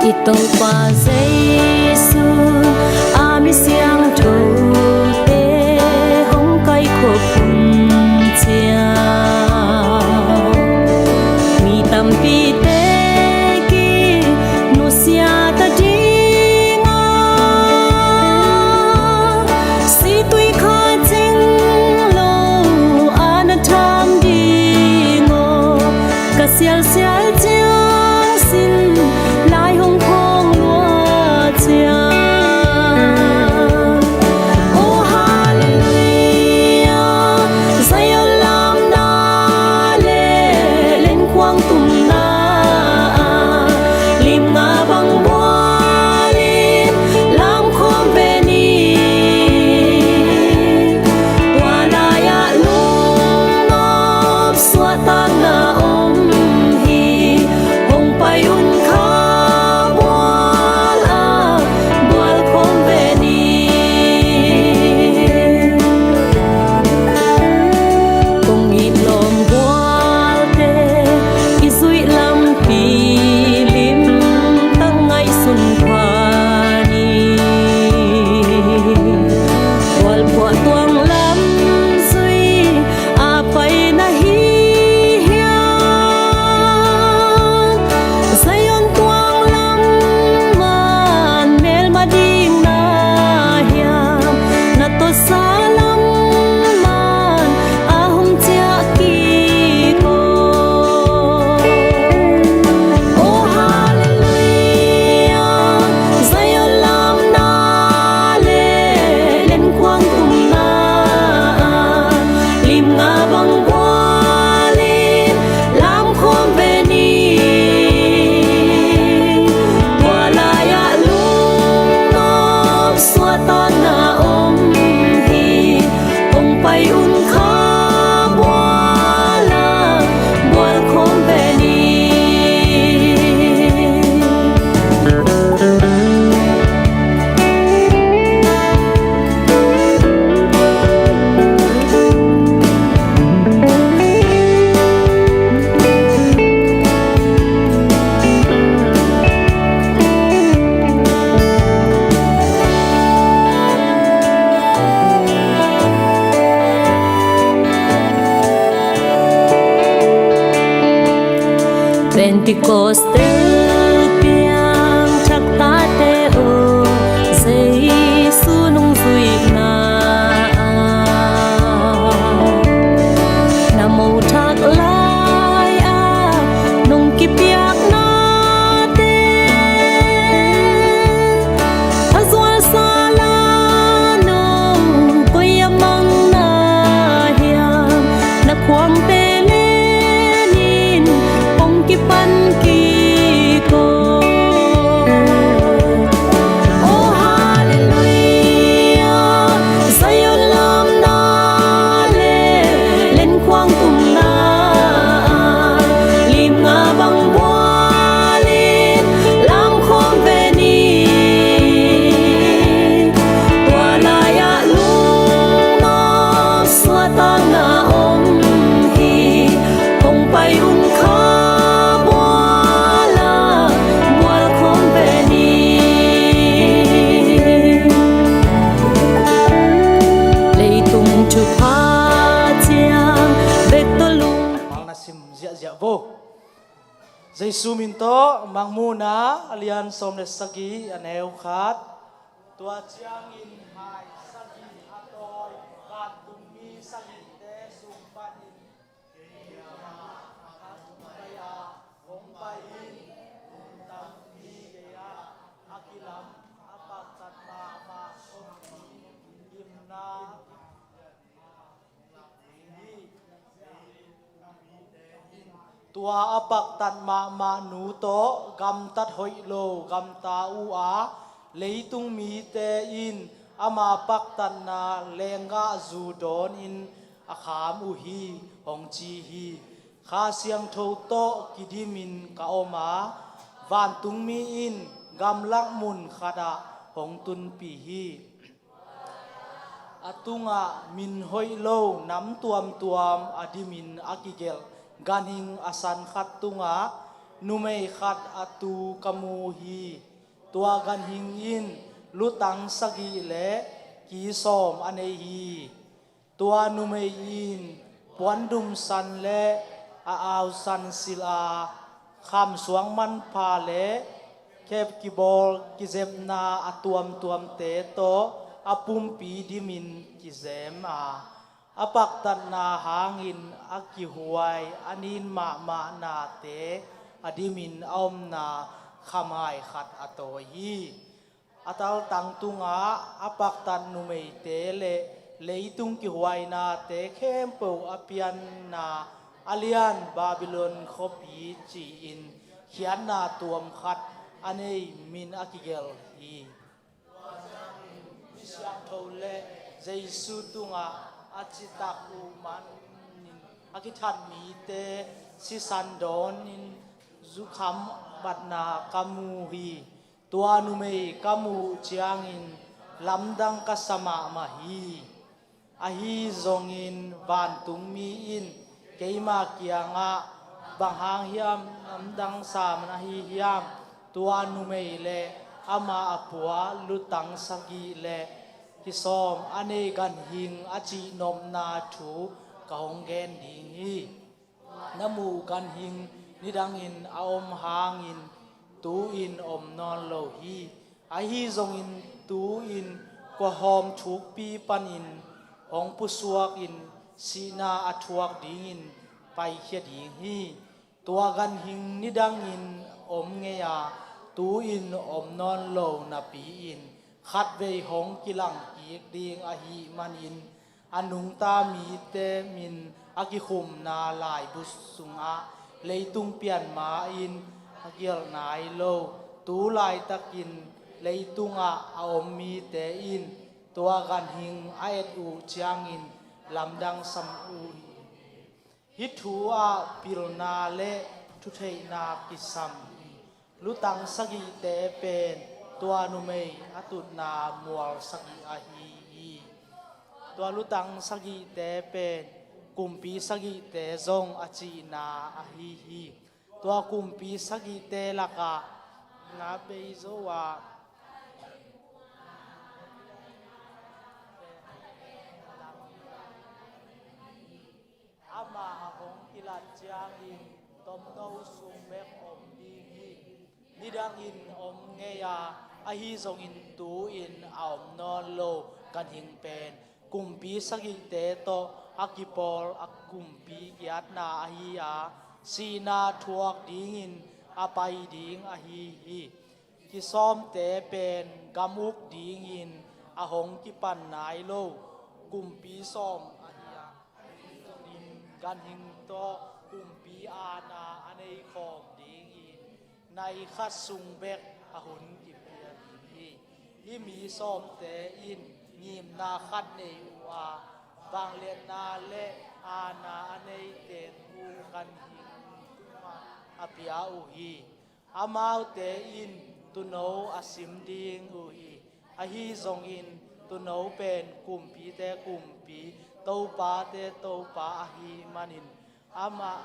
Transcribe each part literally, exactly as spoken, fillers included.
I Topa Jesu a mi siangthote hong kaikhop hun ciang, mi tampite ki nusia ta ding a, situi kha cing lo a na tham ding aw. Ka sialsial ciang sin lai hong khawng lua ciang. Oh, halleluiah, Zion lamna le lenkhuang tumna ah lim nga bang bualin lam khawm ve ni. Tua lai-ah lungnop suahtakna om hi. Hong pai un kha bual ah bual khawm ve ni. Kong it lawm bualte i zuih lampi limtak ngaihsun pha ni. Bualphuah tuang lam zui a pai na hi hiam? Zion tuang lam man melma ding na hiam? Na tawsa lam man a hong ciah kik aw. Oh, halleluiah, Zion lamna le lenkhuang tumna ah lim nga bang bualin lam khawm ve ni. Tua lai-ah lungnop suahtakna om hi. Hong pai un kha bual ah bual khawm ve ni. Pentecost tel piangthak tate aw, Jesu nungzuihna ah, na mothak lai-ah nong kipiaknate a zualsa la no, koi a mang na hiam? Na khuangte lenin hong kipan kik aw. Oh, halleluiah, Zion lamna le lenkhuang tumna ah lim nga bang bualin lam khawm ve ni. Tua lai-ah lungnop suahtakna om hi. Hong pai un kha bual ah bual khawm ve ni. Leitung thupha ciang bek tawh lung. Mang na sim ziahziah vo. Jesu min tawh Mangmuhna a lian sawm le sagih, a neu khat. Tua ciangin hai sagih a tawi vantungmi sagihte sung panin kei a a khat pai a, hong pai in, lungtang mi kei a a kilam a paktat mahmah sawmpi gimna. Tua a paktat mahmah nu tawh gamtat hoih lo gamta uh a, leitung mite in ama paktatna lenggahzu dawnin a kham uh hi, hong ci hi. Kha Siangtho tawh kidimin ka om a, vantungmi in gamlak mun khatah hong tunpih hi. A tungah min hoih lo nam tuamtuam a dimin a kigelh ganhing a san khat tungah Numei khat a tu ka mu hi. Tua ganhing in lutang sagih le ki sawm a nei hi. Tua numei in puandum san le a au san silh a, khamsuang manpha le khep kibawl kizepna a tuamtuamte tawh a pumpi dimin kizem a, a paktatna hangin a kihuai a nin mahmah nate a dimin a omna khamai khat a tawi hi. A taltang tungah a paktat numeite le leitung kihuainate khempeuh a pianna a lian Babylon khuapi ci-in khiatna tuam khat a nei min a kigelh hi. Tua ciangin mi siangtho le Jesu tungah a citak uh manin a kithat mite sisan dawnin zukham batna ka mu hi. Tua numei ka muh ciangin lamdang ka sa mahmah hi. Ahi zongin vantungmi in keima kiangah, "Bang hang hiam lamdang sa man ahi hiam? Tua numei le amah a pua lutang sagih le ki sawm a nei ganhing a cihnopna thu ka hong gen ding hi. Na muh ganhing nidangin a om hangin tu-in om nawn lo hi. Ahi zongin tu-in kuahawm thukpi panin hong pusuakin sihna a thuak dingin paikhia ding hi. Tua ganhing nidangin om ngei a, tu-in om nawn lo napi-in khatvei hong kilang kik ding ahih manin a nungta mite min a kikhumna laibu sungah leitung pian ma-in a gelh nai lo tu laitakin leitungah a om mite in tua ganhing a et uh ciangin lamdang sam uh hi. Hih thu ah pilna le thutheihna kisam hi. Lutang sagihte pen tua numei a tutna mual sagih ahi hi. Tua lutang sagihte pen kumpi sagihte zong a cihna ahi hi. Tua kumpi sagihte lakah na bei zo a, amah a hong kilat ciangin tomno sung bek om ding hi. Nidangin om ngei a, ahi zongin tu-in a om nawn lo ganhing pen kumpi sagihte tawh a kipawl a kumpi giatna ahi a, sihna thuak dingin a pai ding ahi hi. Kisawmte pen gam uk dingin a hong kipan nai lo kumpi sawm ahi a, ganhing tawh kumpi aana a nei khawm dingin nai khat sung bek a hun kipia ding hi. Hih mi sawmte in ngimna khat nei uh a, vangliatna le aana a nei teng uh ganhing tungah a pia uh hi. Amaute in tuuno a sim ding uh hi. Ahi zongin tuuno pen kumpite kumpi, topate topa ahih manin amah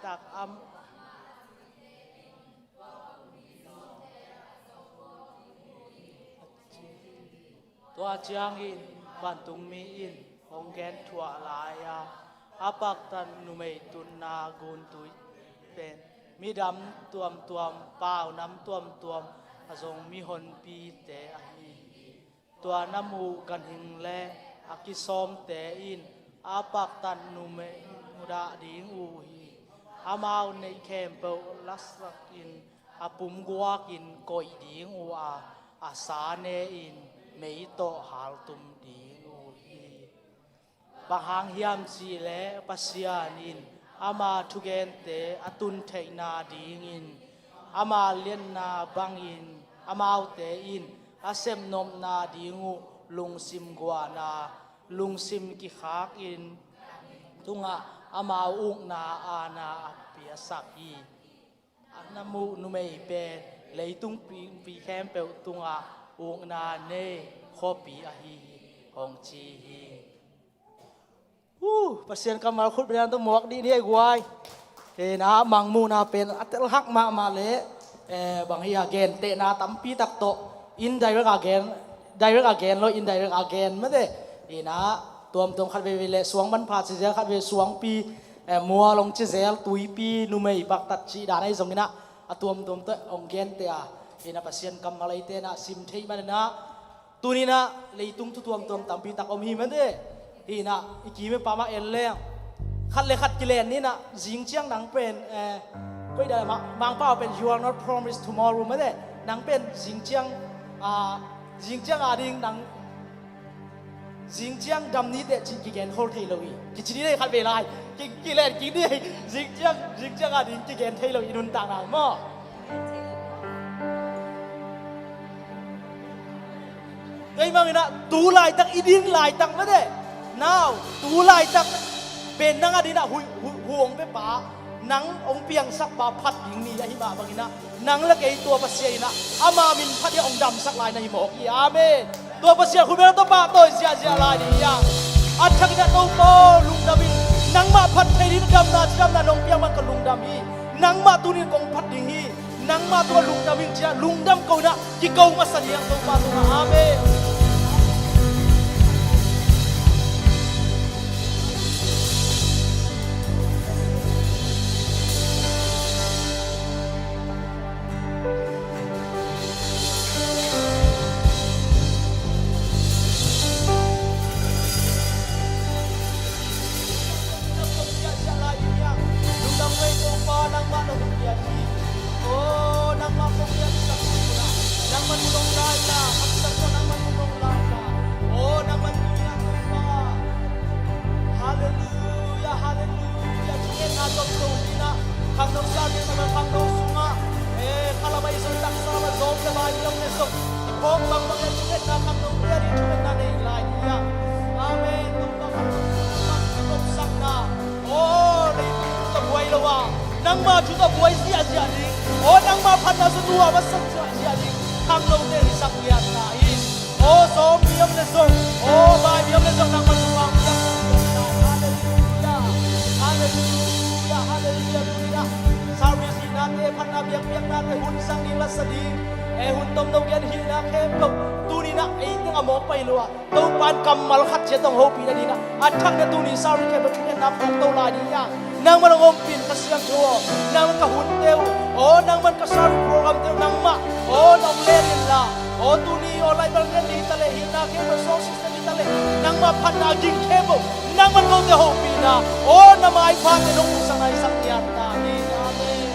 tak am Tua ciangin vantungmi in hong gen thuah lai a, a paktat numei tutna guntui pen midam tuamtuam, paunam tuamtuam a zong mihonpite ahi hi. Tua na muh ganhing le a kisawmte in a paktat numei mudah ding uh hi. Amau neih khempeuh lasakin a pumguakin koih ding uh a, a sa ne-in mei tawh haltum ding uh hi. Bang hang hiam cihleh Pasian in ama thugente a tun theihna dingin ama lianna bangin amaute in a sepnopna ding uh lungsim guahna, lungsim kikhakin tungah amau ukna aana a piasak hi. A na muh numei pen leitung pi, pi khempeuh tungah ukna nei khuapi ahi hi, hong ci hi. Uh, Pasian kammal khut bia tawh muak dih ni ei guai. Ina, mangmuhna pen a telhak mahmah le, eh, bang hi a, gentehna tampi tak tawh indirect a gen, direct a gen lo, indirect a gen mate. Ina, tuamtuam khat veivei le suang manpha ci zel, khat vei suangpi, eh, mual hong ci zel, tuipi, numei paktat cih dan ahi zongina, a tuamtuam tawh hong genteh a, ina, Pasian kammal eite na sim thei manina, tuninah leitung thu tuamtuam tampi tak om hi mate. Hinah i kim i pam ah en leng, khat le khat kilen ninah, zingciang nang pen, eh, koidah mah, Mangpau pen, "You are not promised tomorrow," mate. Nang pen zingciang, ah, zingciang a ding nang, zingciang dam ni teh ci kigen khol thei lo hi. Kici ni dei khat vei lai. Ki, kilen kik ni, zingciang, zingciang a ding kigen thei lo hi nuntakna maw. Tua hih manginah tu laitak, i din laitak mate. Now, tu laitak pen nang a dinah hu, hu, hu hong pia pa, nang hong piangsak pa phat ding ni ahi mah banginah, nang le kei tua Pasian inah ama min phat ding hong damsak lai na hi mawk hi. Amen. Tua Pasian khut beng tawh pahtawi ziahziah lai ding hi a. A thakinah Topa lungdam in, nangmah phat thei ding damna, cidamna nong piak man ka lungdam hi. Nangmah tunin kong phat ding hi. Nangmah tungah lungdam ing ci-a lungdam ko inah kiko masa ding a Topa tungah. Amen. Lungdam ko ei Topa, nangmah na hong piak hi. Oh, nangmah kong piak hi sak hi. Nangmah mun hong lai ta, ka piak ko nangmah mun hong lai ta. Oh, nangmah mun hong lai ta. Halleluia, halleluia. Thungetna tawh tawh inah, khangno sa ding na khangno sungah, eh, khalamai zong taksa mah zong le bai biang le zong i phawk bangbang le thungetna khangno pia ding thungetna nei lai hi a. Amen. Topa khangno sungah i topsakna. Aw, leitung thu tawh buai lo a, nangma thu tawh buai ziahziah ding. Aw, nangma phatna zong tua va sak ziahziah ding. Khangnote hisak ngiatna hi. Aw, sawm mi om le zong, aw, bai mi om le zong, nangma thupha piak. Halleluia. Halleluia. Halleluia. Tuninah service hihnate, phatna biakpiaknate, hun sang ding, la sa ding, eh, hun tomno gen hihna khempeuh tuninah ei teng a mawk pai lua. Topa in kammal khat ciat tawh hong hopih nadinah a thak na tuni sari khempeuh thungetna phawk to lai ding hiam? Nangman hong ompih in Kha Siangtho aw, nangman ka hunte uh, aw nangman ka sari program te uh nangmah aw nong len inla, aw tuni aw lai bel len ding ta leh, hihna khempeuh sound system ding ta leh, nangmah phatna ging khempeuh nangman kote hopihna aw na maiphate nong hong sang na i sak niat ta hi. Amen.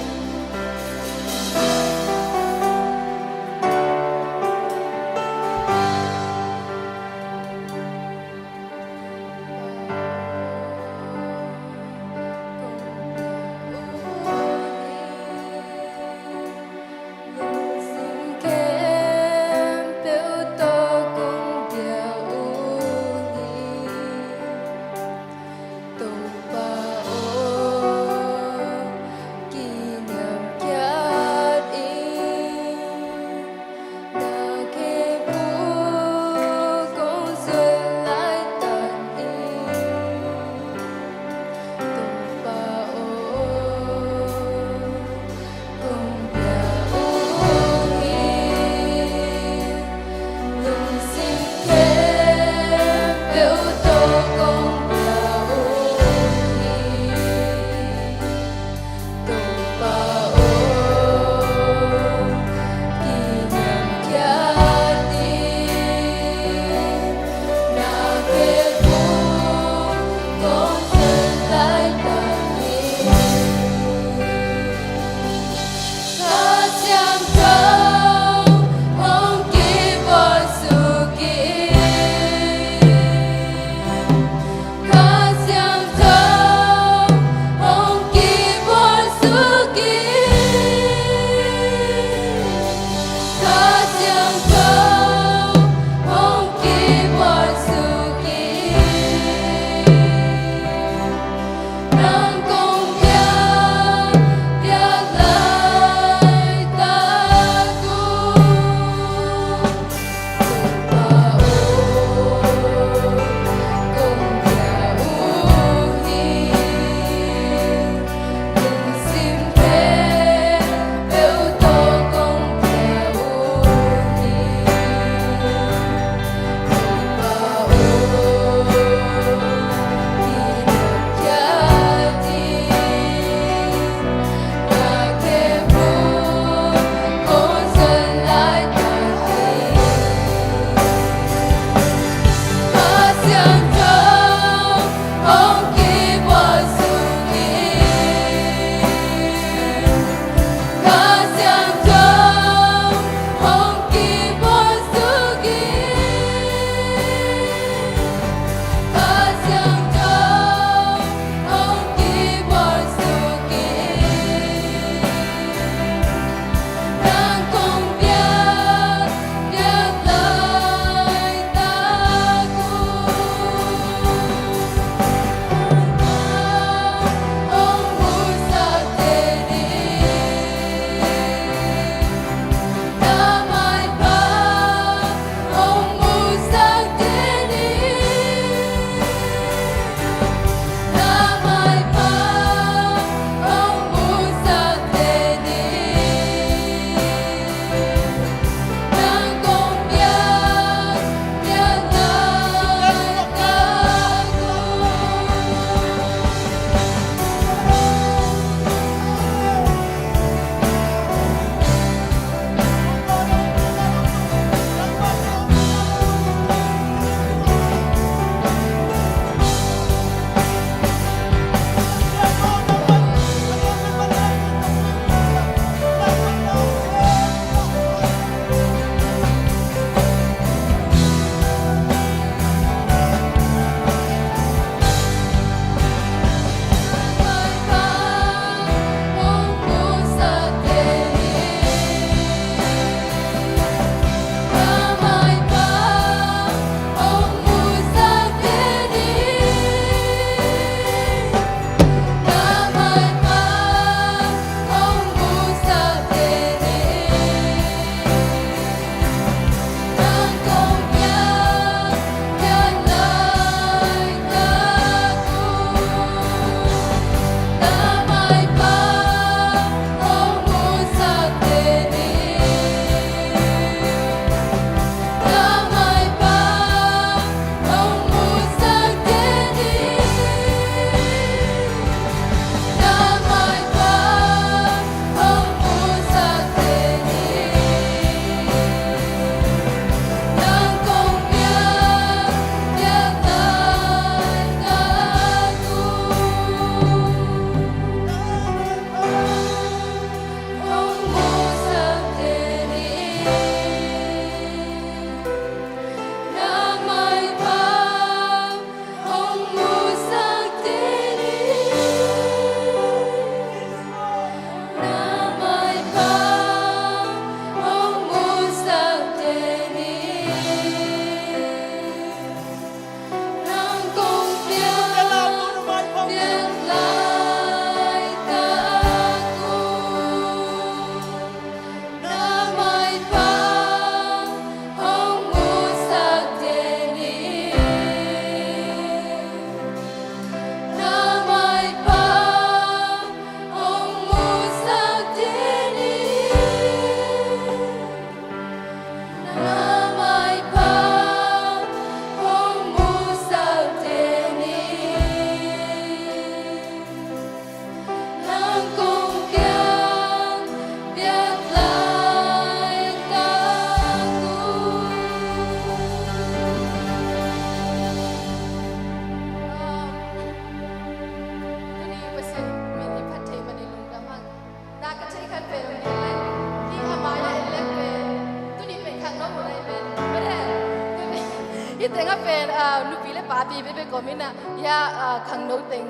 Pen, ah, nupi le papi bebe komin ah, ya, ah, khangno teng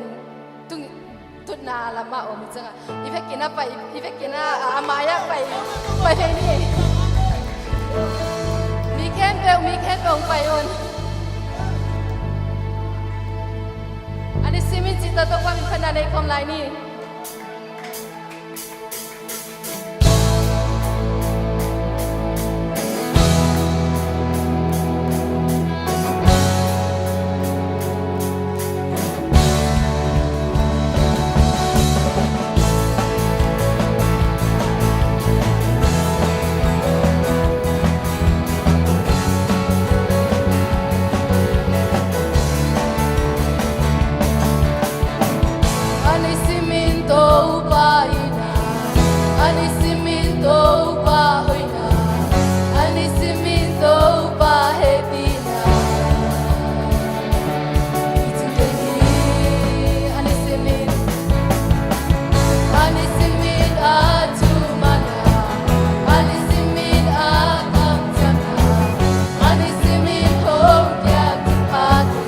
tung tutna lamah om hi ciangah. I vekin ah pai, i vekin ah, ah, amah ya pai, pai thei ni. Mi khempeuh, mi khempeuh pai un. A ni simin cih tawh Topa min phatna nei khawm lai ni. A ni simin Topa itna, a ni simin Topa hoihna, a ni simin Topa hehpihna. I cih teng hi. A ni simin, a ni simin a thumanna, a ni simin a kamciamna, a ni simin hong kiat thupha te.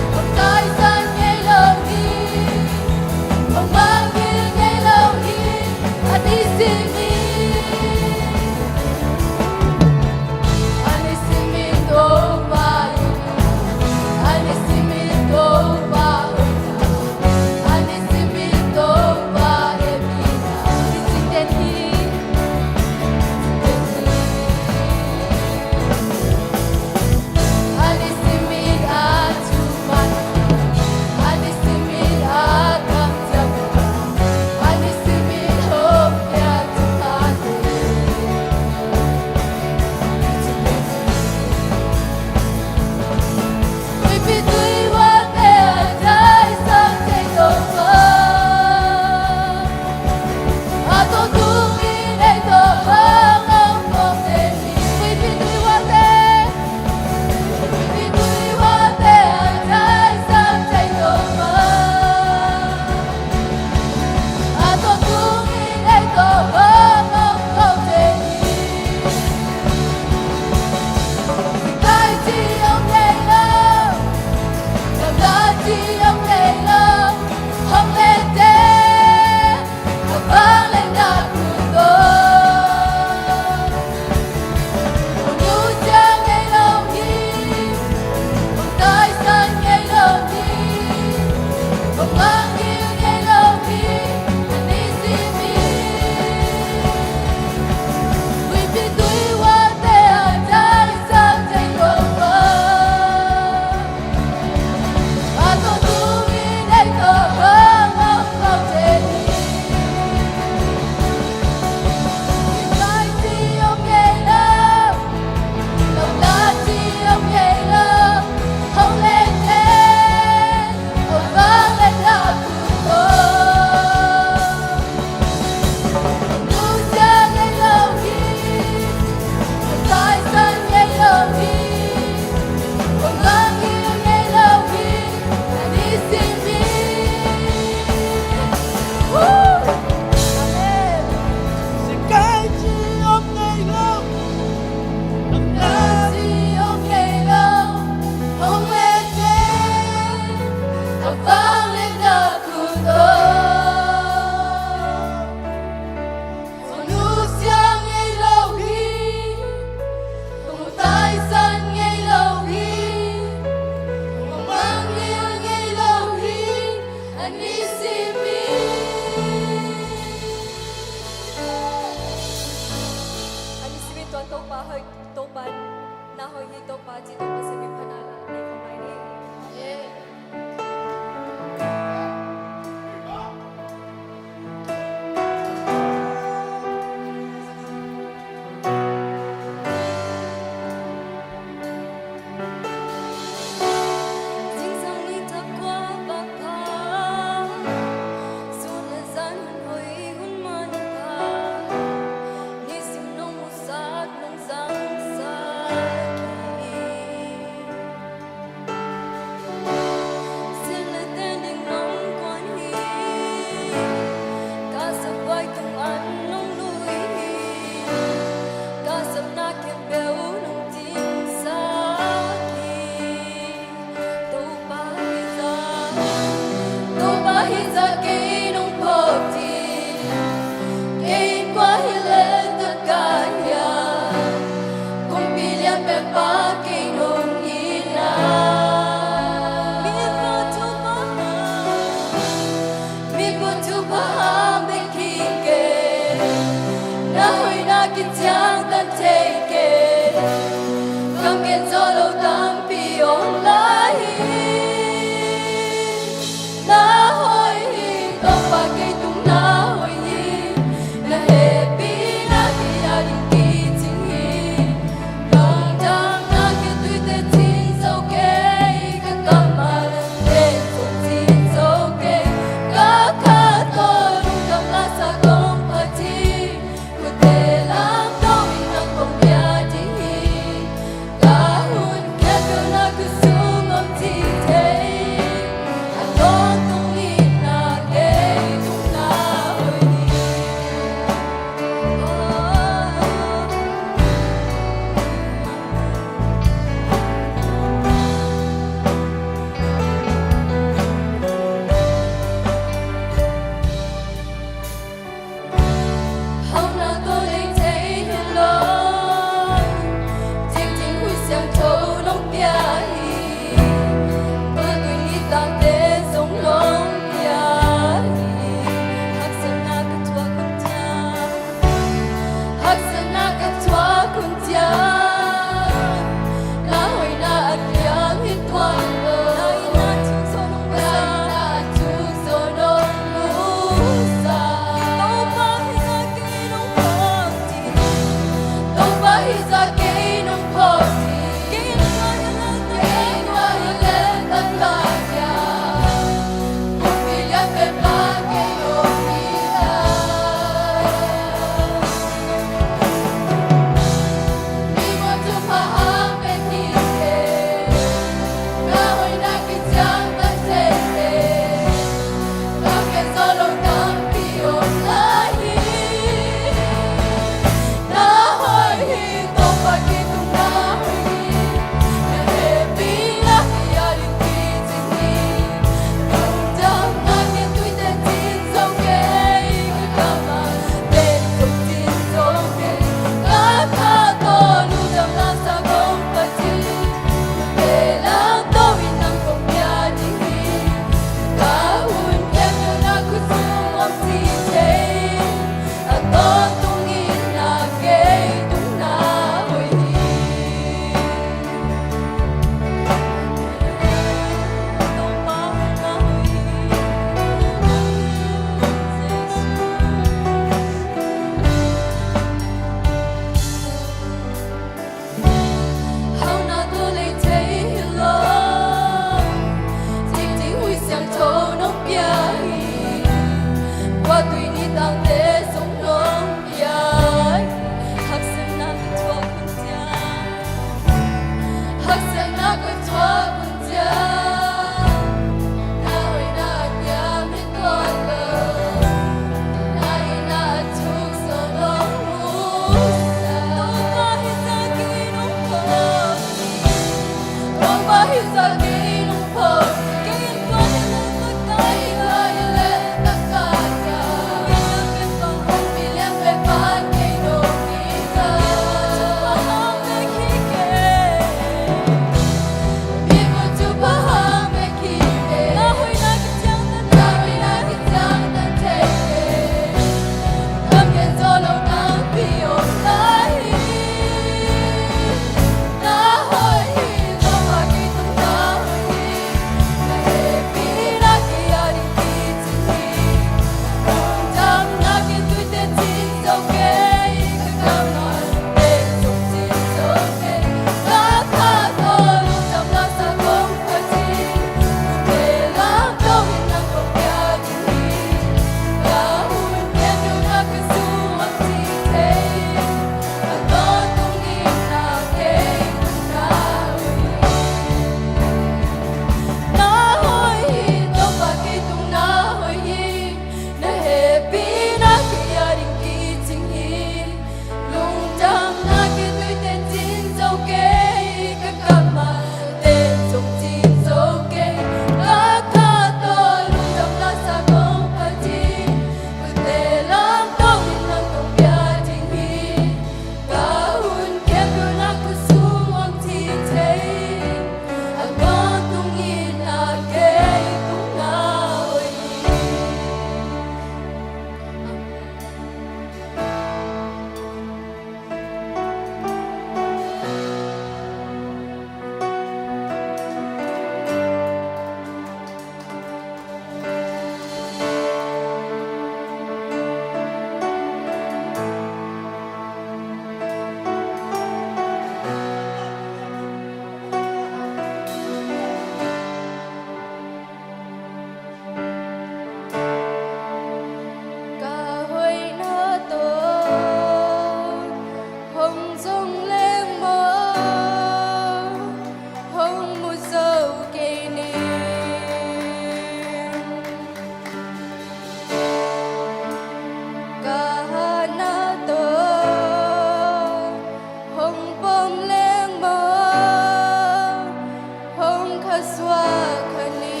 suak kha ni.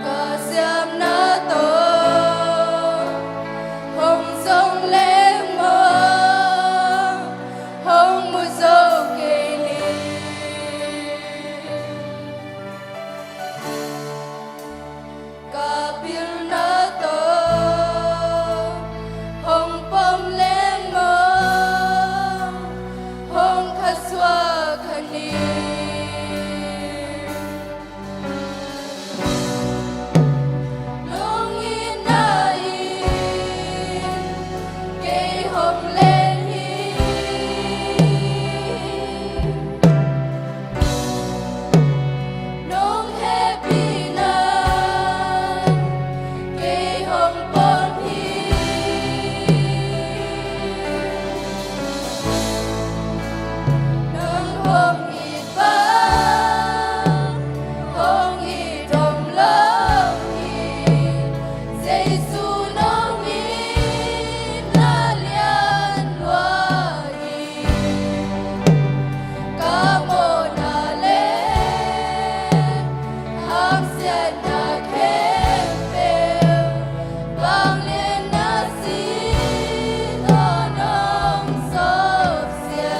Ka siamna tawh hong zong leng maw, hong mu zo kei ni. Ka pilna tawh hong pom leng maw, hong kha suak kha ni. Nong itna in kei hong leng hi. Nong hehpihna kei hong pom hi. Nong hong it bang hong it om lo hi. Jesu nong itna lian lua hi. Ka mawhna le hamsiatna khempeuh, vangliatna sin tawh nong sawpsia.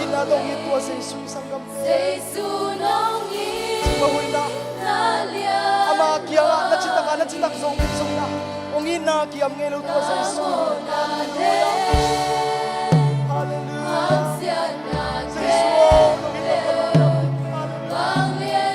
Itna tawh hong it tua Jesu i sanggamte. Jesu nong itna lian. Ama kiangah na citak a, na citak zo kei zongin ah hong itna kiam ngei lo tua Jesu. Halleluiah. Halleluiah. Jesu aw, nong itna tawh hong it. Halleluiah.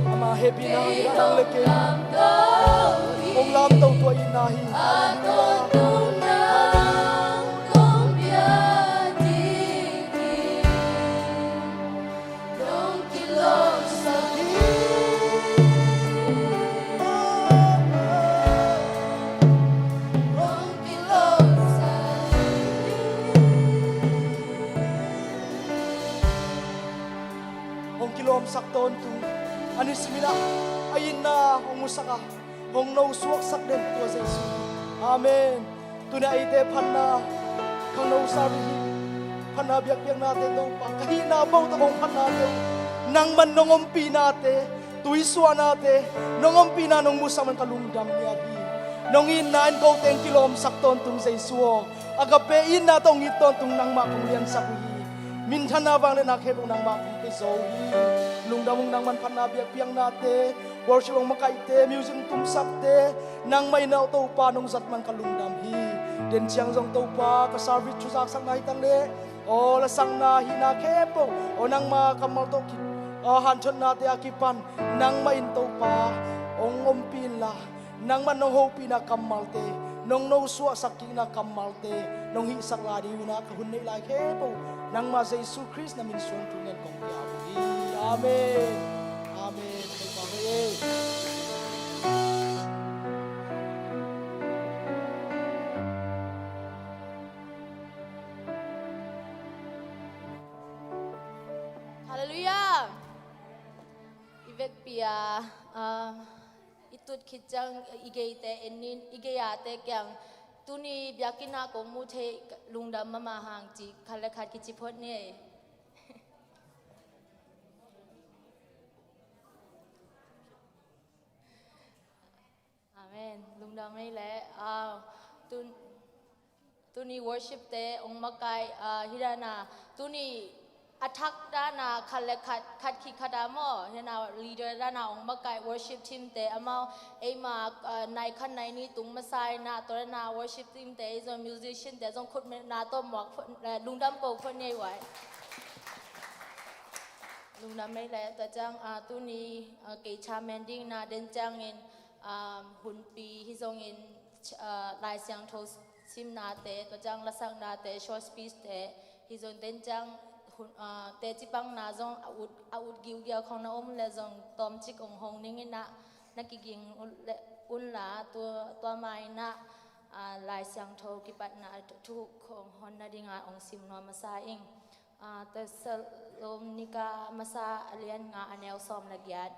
Ama hehpihna hi a, nang le kei hong lamto tua itna hi. Halleluiah. Halleluiah. Hong kilawmsak tawntung a ni simin ah a itna hong musak a, hong nosuaksak den tua Jesu. Amen. Tuni a eite phatna khangno sa rih hi. Phatna biakpiaknate Topa, ka hihna boh tawh kong phatnate uh, nangman nong ompihnate, tuisuahnate, nong ompihna nong musak man ka lungdam ngiat hi. Nong itna in kote hong kilawmsak tawntung Jesu aw. Agape itna tawh hong it tawntung nangmah kong liansak uh hi. Minthanna vangliatna khempeuh nangmah kong pia zo hi. Lungdam ung, nangman phatna biakpiaknate, worship hong makaihte, music hong tumsakte, nangmah in aw Topa nong zat man ka lungdam hi. Den ciang zong Topa ka service thuzaksakna hi ta leh, aw lasakna hihna khempeuh, aw nangma kammal tawh ki, aw hanthotnate a kipan nangmah in Topa hong ompih inla, nangmah nong hopihna kammalte, nong nosuahsak kikna kammalte nong hihsak lai ding uh a, ka hun neih lai khempeuh nangmah Jesu Khrist na min suang thu nen kong pia uh hi. Amen. Amen. Topa hoih ei. Halleluiah. I vekpi a, ah, i tut khit ciang i geite en in, i gei-ate kiang tuni biakinn ah kong mu thei lungdam mahmah hang ci khat le khat kici phot ni ei. Amen. Lungdam ei leh, ah, tun, tuni worship te hong makaih, ah, hi dan a, tuni a thak dan a khat le khat, khat khit khat a maw, hi dan a leader dan a hong makaih worship team te amau, eima, ah, nai khat nai nih tung masa in ah, tua dan a worship team te, i zong musician te zong khutbetna tawh muak phot, eh, lungdam ko phot ni ei uai. Lungdam ei leh, tua ciang, ah, tuni, ah, kei chairman ding in ah den ciangin, um, hunpi hi zongin, ch-, uh, Lai Siangtho simnate, tua ciang lasaknate, short speech te hi zong den ciang hun, uh, teci pangna zong a ut, a ut giugiau khong na om leh zong tawmcik hong hong ning in ah na kiging un leh, unla tua, tua ma in ah, uh, Lai Siangtho kipatna thu hong hon nading a hong sim nuam masa ing. Uh, Thessalonika masa a lian nga a neu sawm le giat.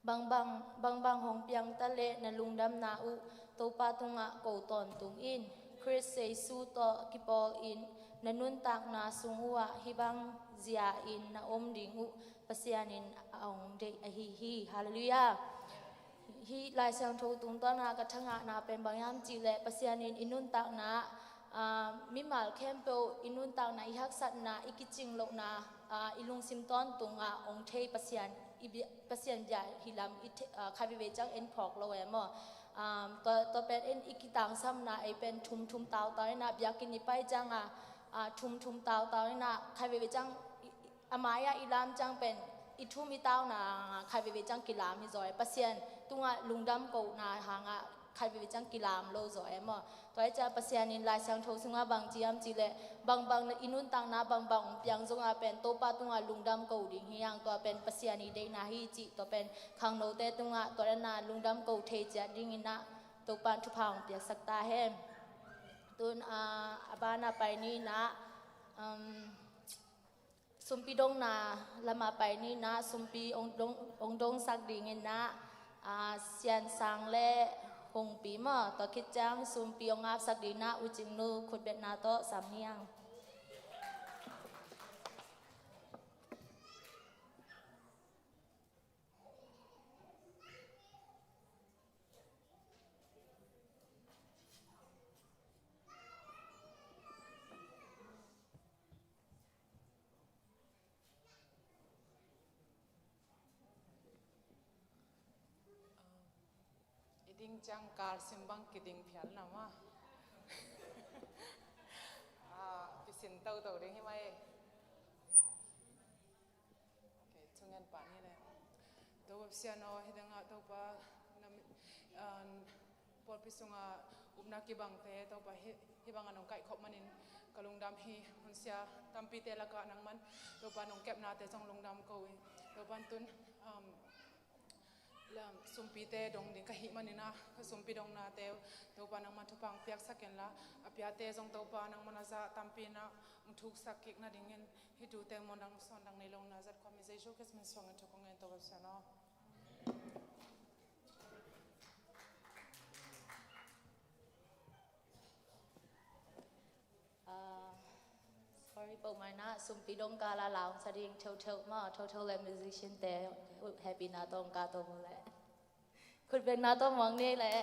Bangbang, bangbang hong piang ta leh na lungdamna uh Topa tungah ko tawntung in. Khrist Jesu tawh kipawl in na nuntakna sung uhah hih bang zia-in na om ding uh Pasian in a hong deih ahi hi. Halleluiah. Hih Lai Siangtho tungtawn ah ka thangahna pen bang hiam cih leh Pasian in i nuntakna, ah, mimal khempeuh i nuntakna, i haksatna, i kicing lohna, ah, i lungsim tawntung ah hong thei Pasian, i bia-, Pasian bia hi lam i the-, ah, khat veivei ciang en phawk lo e maw. Um, tua, tua pen en i kitangsamna ei pen thum thum tautau in ah biakinn i pai ciang a, ah, thum thum tautau in ah khat veivei ciang i, i, a mai-ah i lam ciang pen i thum i tauna hangah khat veivei ciang kilam hi zaw e. Pasian tungah lungdam kohna hangah khat veivei ciang kilam lo zaw e maw. Tua hi ciah Pasian in Lai Siangtho sungah bang ci hiam cih leh, bangbang i nuntakna bangbang hong piang zongah pen Topa tungah lungdam ko ding hi hang, tua pen Pasian i deihna hi cih, tua pen khangnote tungah tua dan a lungdam ko thei ciat dingin ah Topa in thupha hong piaksak ta hen. Tun, ah, a ban a pai ni in ah, um, sumpi dongna lamah pai ni in ah, sumpi hong dong, hong dongsak dingin ah, ah, Sian Sang le Hongpi maw, tua khit ciang sumpi hong apsak dingin ah U Cing Nu khutbetna tawh sam hi hang. Ding ciang kal sim bang kiding phial na ma. Ah, pisin toto ding hi mai. Okay, thungen pan hi le. Topa Pasian aw, hi dang a Topa na mi, ah, pawlpi sunga upna kibangte Topa hi, hi banga nong kaihkhop manin ka lungdam hi. Hunsia tampite laka nangman Topa nong kepnate zong lungdam ko hi. Topa tun, um, Lam sumpite dong ding ka hih manin ah, ka sumpi dongnate Topa nangman thupha hong piaksak inla, a piate zong Topa nangman a zah tampi in ah hong thuksak kik nadingin, hih tute muan dang sawn dang nei lo na zat khuami Jesu Khrist min suangin thupha hong ngen Topa Pasian aw. Ah, sorry, pau mai na, sumpi dong ka la laung sa ding, thotho ma, thotho le musician te, happy na tong ka to mu le. Khut beng na to muang ni le.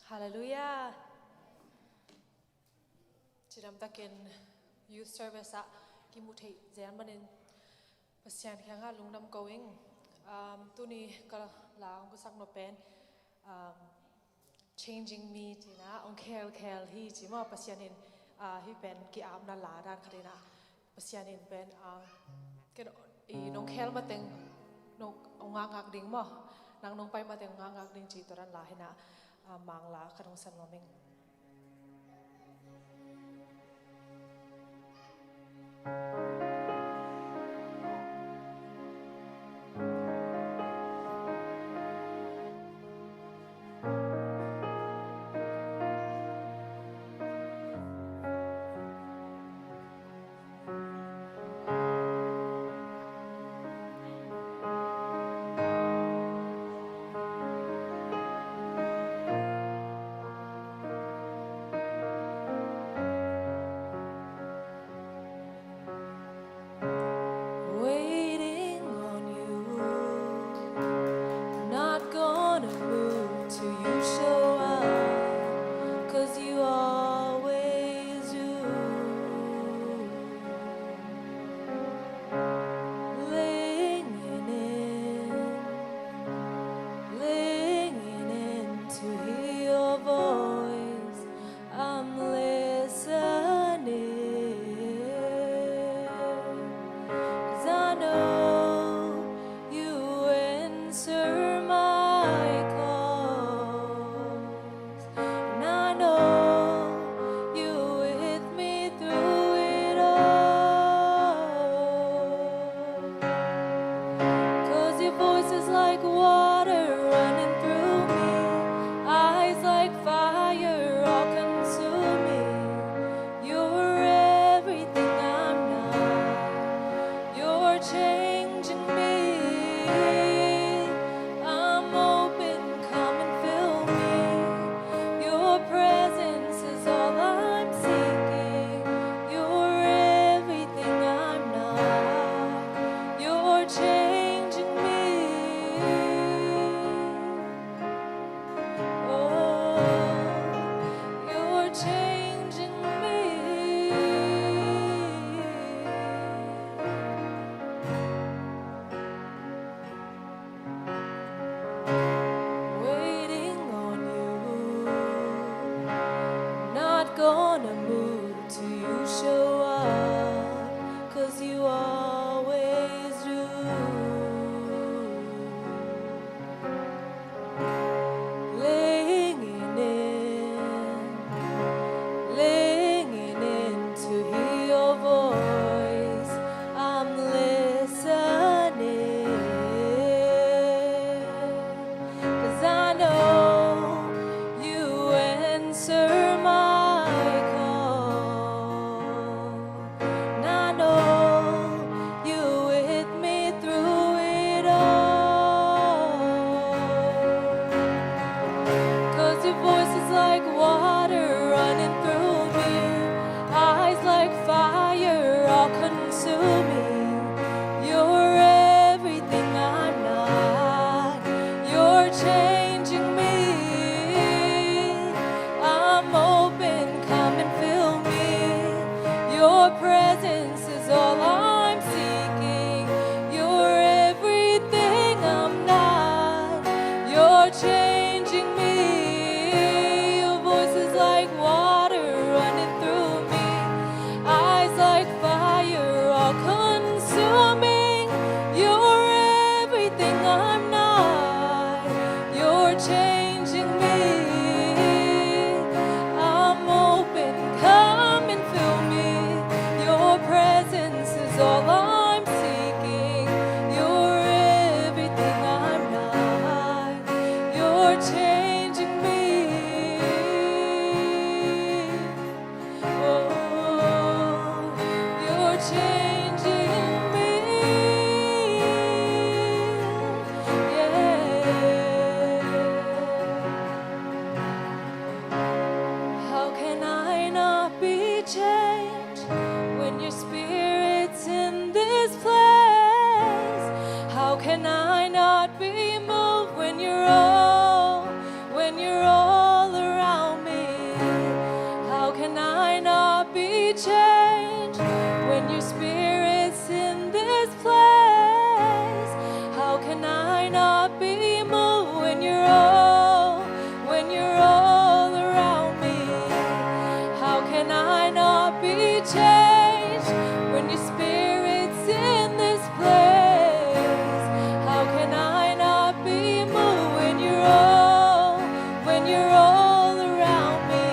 Halleluiah. Cidamtakin youth service ah kimuh theih zel manin Pasian kiangah lungdam ko ing. Um, tuni ka la hong pusak nop pen, um, Changing Me cina, hong khelkhel hi ci maw, Pasian in, ah, hih pen ki-apna la dan khat in ah, Pasian in pen, ah, ken i nong khel mateng nong ngakngak ding maw, nang nong pai mateng ngakngak ding ci tua dan la hi na, ah, Mangla ka nong san nuam ing. Waiting on you, not gonna move till you show up, 'cause you always do. Leaning in, leaning in to hear your voice. I'm listening, 'cause I know you answer my calls. And I know you with me through it all. 'Cause your voice is like water running through me, eyes like fire all consuming. You're everything I'm not. You're changing me. I'm open, come and fill me. Your presence is all I'm seeking. You're everything I'm not. You're changing me. Oh, you're changing me. Waiting on you, not gonna move till you show up, 'cause you always do. Leaning in, leaning in to hear your voice. I'm listening, 'cause I know you answer my call. And I know you with me through it all. 'Cause your voice is like water running through me, eyes like fire all consuming. You're everything I'm not. You're changing me. I'm open. me. Your voice is like water running through me. Eyes like fire, all consuming. You're everything I'm not. You're changing me. I'm open, come and fill me. Your presence is all I'm seeking. You're everything I'm not. You're changing me. Oh, you're changing me. Yeah. How can I not be changed when your spirit's in this place? How can I not be moved when you're all, when you're all around me? How can I not be changed when your spirit's in this place? How can I not be moved when you're all, when you're all around me? How can I not be changed when your spirit's in this place? How can I not be moved when you're all, when you're all around me?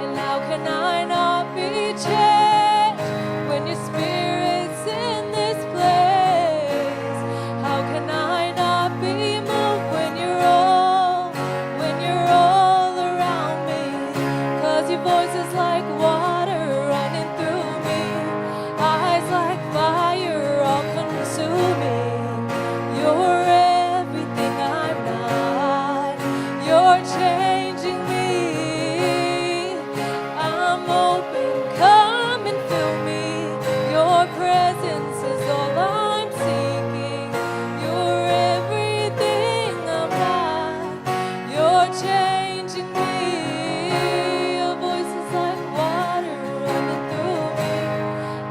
And how can I not be changed when your spirit's in this place? How can I not be moved when you're all, when you're all around me? 'Cause your voice is like water running through me. Eyes like fire, all consuming. You're everything I'm not. You're changing me. I'm open, come and fill me. Your presence is all I'm seeking. You're everything I'm not. You're changing me. Your voice is like water running through me.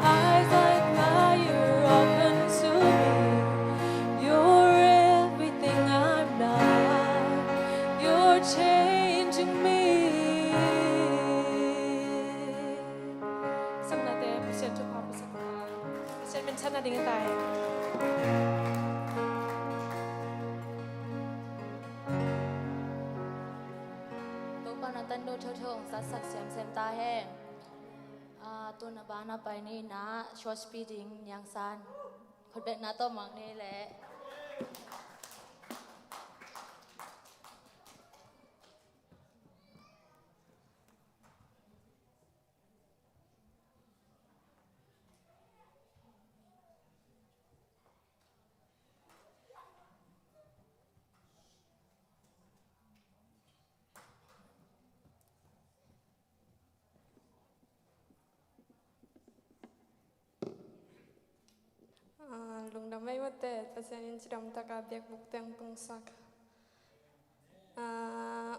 Eyes like fire, all consuming. You're everything I'm not. You're changing me. Sangnaute, Pasian thupha, Pasian thupha. Pasian min thanna ding hi ta hi. Topa na tando thotho ong satsak siamsiam ta hen. Ah, tuna bana pai ni na short speeding niangsan. Khutbetna tawh mang ni le. Ah, lungdam ei mate, Pasian in cidam taka biakbuk teng tungsak. Ah,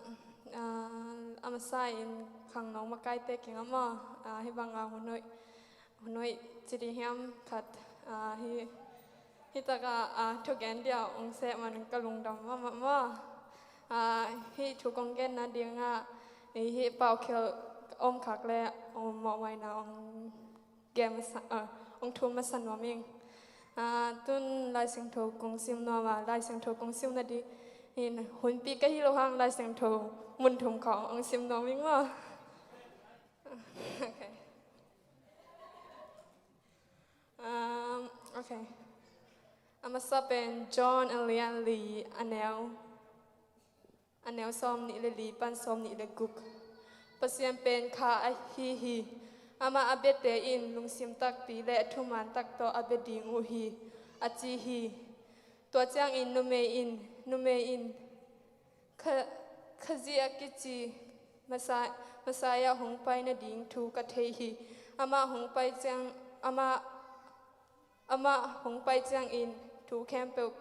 ah, a masa in khangno makaite kiang ah maw, ah, hih banga hun hoih, hun hoih ci ding hiam khat, ah, hih, hih taka, ah, thugen dia ong seh man ka lungdam mahmah maw. Ah, hih thu kong genna dingah, hih, hih paukhel om khak le, om mawhmaina ong gen masa, ah, ong thum masa nuam ing. Ah, tun Lai Siangtho kong sim nuam a, Lai Siangtho kong sim nading in hunpi ka hi lo hang Lai Siangtho mun thum khawng ong sim nuam ing maw. Okay. Um, okay. A masa pen John a lian li, a neu, a neu sawm nih le li pan sawm nih le guk. Pasian pen kha ahi hi. Amah a biate in lungsim takpi le a thuman tak tawh a bia ding uh hi, a ci hi. Tua ciangin numei in, numei in, Kha-, Khazih a kici Masa-, Messiah hong pai nading thu ka thei hi. Amah hong pai ciang, amah, amah hong pai ciangin thu khempeuh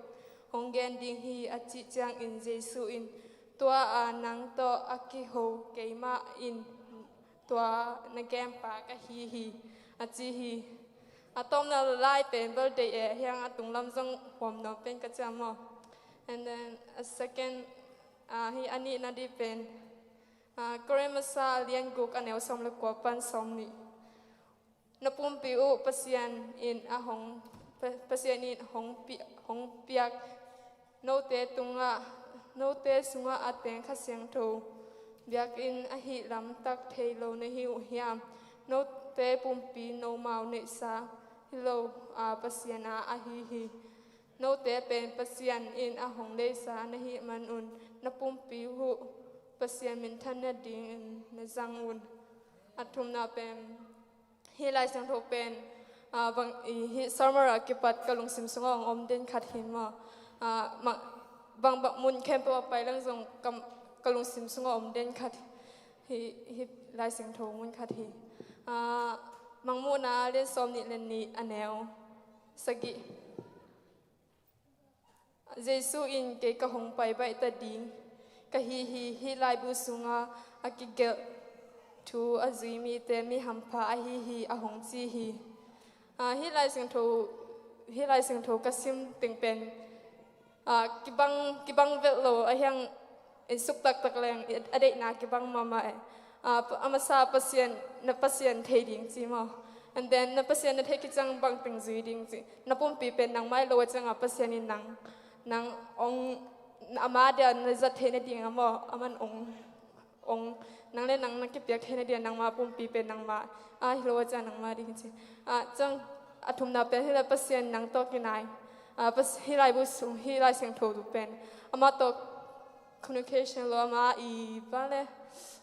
hong gen ding hi, a cih ciangin Jesuh in, tua a nang tawh a kiho keimah in tua na genpa ka hi hi, a ci hi. A tawpna lai pen bel deih e, hiang a tunglam zong huam nuam pen ka ciam maw. And then a second Ah, hih a nihna dih pen, ah, Korin masa a lian guk a neu sawm le kua pan sawm nih. Na pumpi uh Pasian in a hong, Pa-, Pasian in hong pi-, hong piak note tungah, note sungah a teng Kha Siangtho biakinn ahih lamtak thei lo na hi uh hiam? Note pumpi nomau neihsa hi lo a, Pasian a ahi hi. Note pen Pasian in a hong deihsa na hih manun na pumpi uh Pasian minthan nadingin na zang un. A thumna pen, hih Lai Siangtho pen, ah, bang, i, hih sermon a kipat ka lungsim sungah hong om den khat hi maw. Ah, ma-, bang, bang mun khempeuh a pai leng zong ka, ka lungsim sungah om den khat hi, hih Lai Siangtho mun khat hi. Ah, Mangmuhna lian sawm nih le nih a neu sagih. Jesu in kei ka hong pai baih ta ding ka hi hi, hih laibu sunga a kigelh thu a zui mite mi hampha ahi hi, a hong ci hi. Ah, hih Lai Siangtho, hih Lai Siangtho ka sim teng pen, ah, kibang, kibang velh lo a hiang, in suk taktak leng, a deihna kibang mahmah e. Ah, pa-, a masa Pasian, na Pasian thei ding ci maw. And then na Pasian na thei khit ciang bang teng zui ding ci. Na pumpi pen nangmah hi lo a ciangah Pasian in nang, nang ong, ama dia na zat theih nading a maw, aman ong, ong, nang le nang na kipiak theih nading a nangmah pumpi pen nangmah a hi lo a ciang nangmah ding ci. Ah, ciang a thumna pen hih leh Pasian nang tawh kinai. Ah, Pas-, hih laibu sung, hih Lai Siangtho pen amah tawh communication lo, ama i pa le,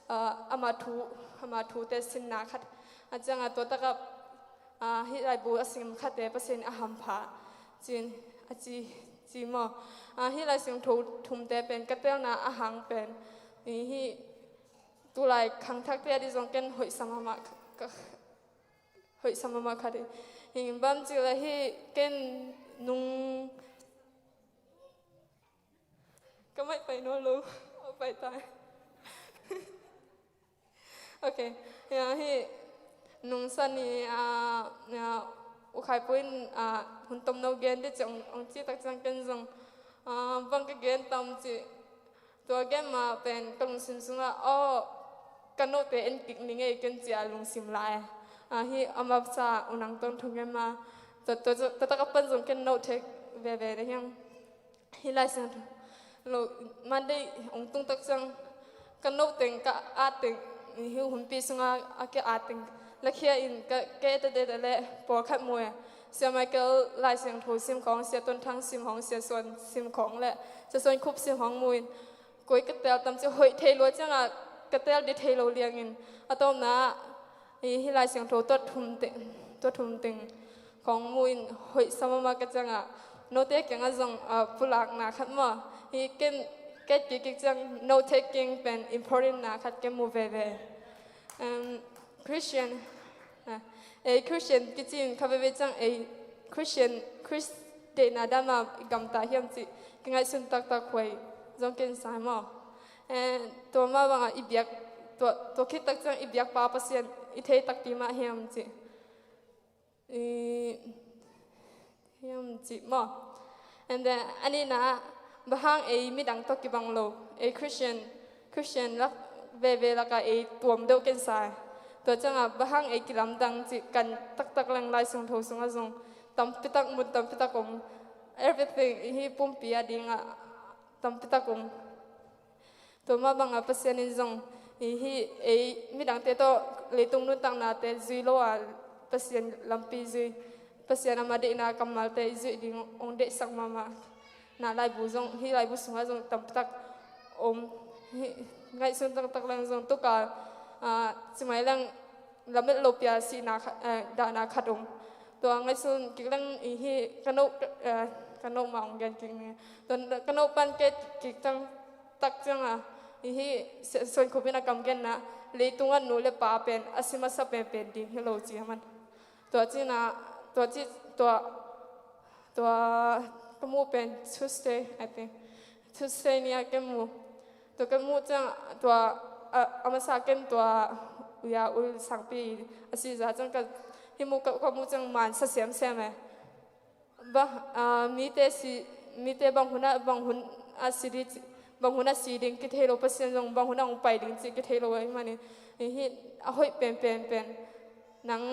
ah, ama thu, ama thute sinna khat. A ciangah tua takah, ah, hih laibu a sim khatte Pasian a hampha cin a ci, ci maw. Ah, hih Lai Siangtho thumte pen ka telna a hang pen, i, hih tulai khangthakte a dih zong ken hoihsa mahmah ka, ka, hoihsa mahmah khat hi. Hing bang ci leh hih ken nung ka maih pai nawn lo. Oh, pai tai. Ok. Ya, hih nungsan hi, ah, ya, U Khai Pu in, ah, hun tomno gen dih ci ong, ong cih tak ciang ken zong, ah, bang ka gen tam cih. Tua gen ma pen ka lungsim sungah, aw, ka note en kik ning ei ken ci a lungsim lai. Ah, hih a masa U Nang Tawng thu gen ma. Tua, tua, tua, tua tak a pan zong ken note thei veve na hiang. Hih Lai Siangtho lo, Monday ong tung tak ciang ka note teng, ka at teng, hih humpi sunga a ki at teng lakhia in ka, ka et a det a leh pawlkhat mu e. Sia Michael Lai Siangtho sim khawng, Sia Ton Thang sim khawng, Sia Suan sim khawng le Sia Suan Khup sim khawng mu in, koi ka tel tam ci, hoih thei lua ciangah ka tel dih thei lo liangin, a tawpna ah, hih, hih Lai Siangtho tua thum teng, tua thum teng khawng mu in hoihsa mahmah ka ciangah, note kiangah zong, ah, pulakna khat maw, hih ken ka et kik ciang note taking pen important na khat ken mu veve. Um, Christian, ah, ei Christian kici in kha veve ciang ei Christian, Khrist deihna dan mah i gamta hiam cih kingaihsun taktak huai zong ken sa maw. Eh, tua mah bangah i biak, tua, tua khit tak ciang i biakpa Pasian i thei takpi mah hiam cih. I, hiam cih maw. And then, a nihna ah, bang hang ei midang tawh kibang lo, ei Christian, Christian lak, veve lakah ei tuam deuh ken sa. Tua ciangah, bang hang ei kilamdang cih kan taktak leng Lai Siangtho sungah zong tampitak, mun tampitak om. Everything, hih pumpi a dingah tampitak om. Tua mah bangah Pasian in zong, i, hih ei midangte tawh leitung nuntaknate zui lo a, Pasian lampi zui, Pasian ama deihna kammalte i zuih ding ong deihsak mahmah na laibu zong, hih laibu sungah zong tampitak om. Hih ngaihsun taktak leng zong tukal, ah, cimai leng lamet lo pia sihna khat, eh, dahna khat om. Tua ngaihsun kik leng i, hih ka no, eh, ka no mah ong gen kik ni. Tua ka no pan ka et kik tang tak ciangah, i, hih Suan Khup in a kam genna, leitungah nu le pa pen a si masa penpen ding hi lo ci a man. Tua cihna, tua cih, tua, tua ka muh pen Tuesday, I think. Tuesday ni-a ken mu. Tua ka muh ciang, tua, a, a masa ken tua, uya ul sangpi a si za ciang ka, hih mu ka, ka muh ciang man sa semsem e. Bang, ah, mite si, mite bang hun a, bang hun a si dih ci, bang hun a si ding kithei lo, Pasian zong bang hun a hong pai ding cih kithei lo ahih manin, hih a hoih penpen pen nang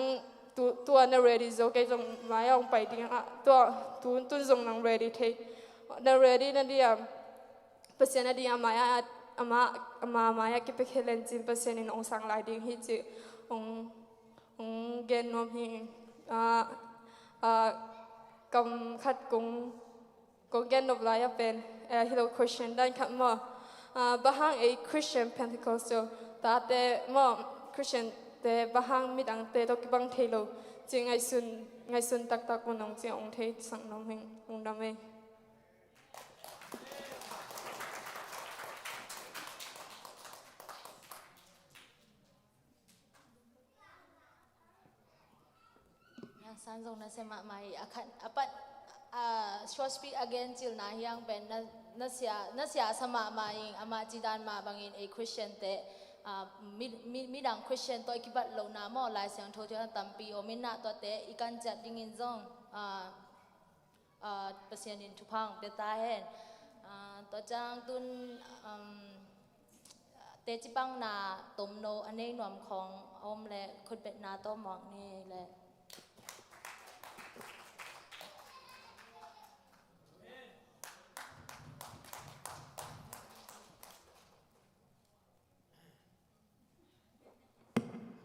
tu, tu a na ready zo, kei zong mai a hong pai ding a, tu a, tu, tun zong nang ready thei. Na ready na dia, Pasian a ding a mai a, ama, ama mai a kipia khia lencin Pasian in hong sang lai ding hi cih hong, hong gen nuam hi. A, a, kam khat kong Kong gen nop lai a pen, eh, hi lo, question dan khat maw. Ah, bang hang ei Christian Pentecostal tate maw, Christian te bang hang midangte tawh kibang thei lo, ci ngaihsun, ngaihsun taktak maw nong ci, hong theisak nuam ing, lungdam ei. Yang San zong nasia mahmah hi. A khat, a pat, a, short speech a gen cilna hi hang pen na, nasia, nasia sa mahmah ing, amah cidan mah bangin ei Christian te, a, mi, mi, midang Christian tawh i kibat lohna maw, Lai Siangtho thu tampi om in ah, tuate i kan ciat dingin zong, a, Aa, Pasian in thupha hong pia ta hen. Aa, tua ciang tun, um, teci pangna tomno a nei nuam khawng a om leh khutbetna tawh muak ni leh.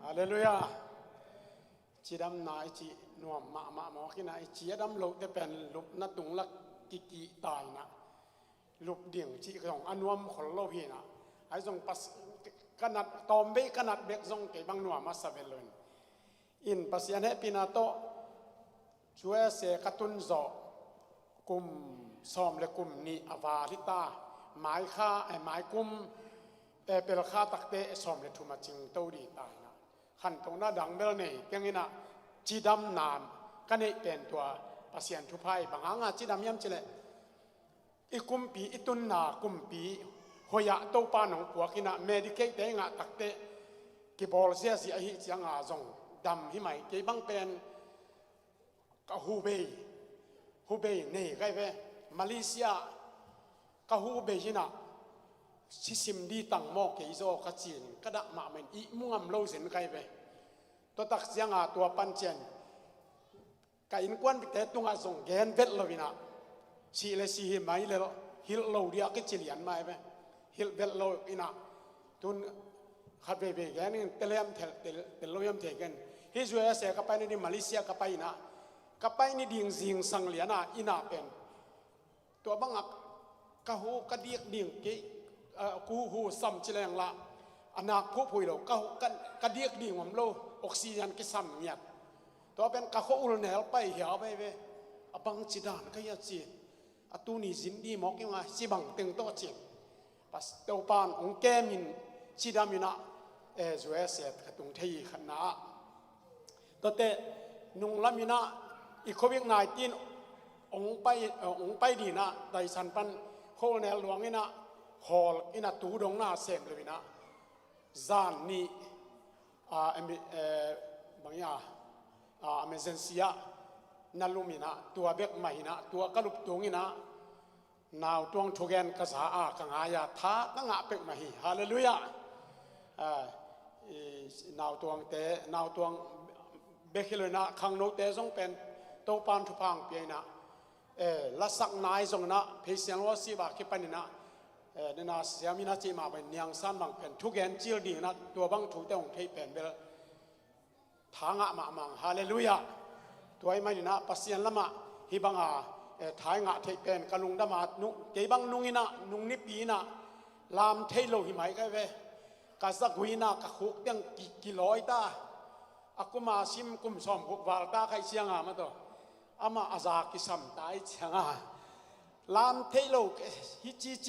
Halleluiah. Cidamna i cih nuam mahmah mawk in ah, i ci a dam lote pen lupna tung lak kikih ta in ah, lup ding cih zong a nuam khol lo hi in ah, ahi zong pas, ka nat, tawmvei ka nat bek zong kei bang nuam a sa vet lo in. In Pasian hehpihna tawh, U S A ka tun zawh kum sawm le kum nih a val hi ta, mai kha, eh, mai kum, eh, April kha takte sawm le thum a cingto ding ta in ah, khantohna dang bel nei keng in ah, cidamna ka neih pen tua Pasian thupha hi. Bang hanga cidam hiam cih leh, i kumpi, i tunna kumpi hoih ah Topa in hong puak in ah, Medicaid te i ngah takteh kibawl ziazia ahih cianga zong dam hi mai. Kei bang pen ka Hubei, Hubei nei ka hi ve. Malaysia ka Hubei in ah, sisim ding tang maw kei zaw ka ci in, ka dah mahmah in, ihmu ngam lo zen ka hi ve. Tua tak cianga tua pan ciang ka innkuanpihte tungah zong gen vet lo in ah, sih le sih hi mai lel, hilh lo ding a kici lian mai ve. Hilh vet lo in ah, tun khat veivei gen in, tel hiam thei, tel, tel lo hiam thei gen. Hih U S A ka pai ni ding, Malaysia ka pai in ah, ka pai ni ding zingsang lian ah, in ah pen tua bangah ka hu ka dik ding kei, ah, ku hu sam ci leng lah, a nak phuphui lo, ka hu, ka, ka dik ding om lo, oxygen kisam ngiat. Tua pen ka khua ul nel pai hiau veve. A bang ci dan ka hia ci. A tuni zin ding mawk ing a, ci bang teng tawh ci. Pas Topa in hong kem in, cidam in ah, eh, U S A ka tung thei hi khatna ah. Tuate nunglam in ah, i covid nineteen hong pai, hong pai ding in ah, Taisan pan khua ul nel luang in ah, hawl in ah, tu dong na sem lo in ah, zan nih, ah, emi-, eh, bang hia, ah, emergency ah na lum in ah, tua bek mah in ah, tua ka lup tung in ah, Nautuang thugen ka za a ka ngai a, tha ka ngah pek mah hi. Halleluiah. Ah, i, Nautuangte, Nautuang bek hi lo in ah, khangnote zong pen Topa in thupha hong pia in ah, eh, lasak nai zong in ah, praise and worship a kipan in ah, eh, nena siam in ah, cih mah bang in, Niang San bang pen thugen cil ding in ah, tua bang thute hong thei pen bel tha ngah mahmah. Halleluiah. Tua ahih manin ah Pasian lamah hih banga, eh, tha i ngah theih pen ka lungdam a, nu-, kei bang nung in ah, nung nipi in ah, lam thei lo hi mai ka hi ve. Ka zagui in ah ka khuk teng ki, kilawi ta. A kum a sim kum sawmguk val ta ka hih cianga mah tawh, amah a za kisam ta ahih cianga, lam thei lo, hih ci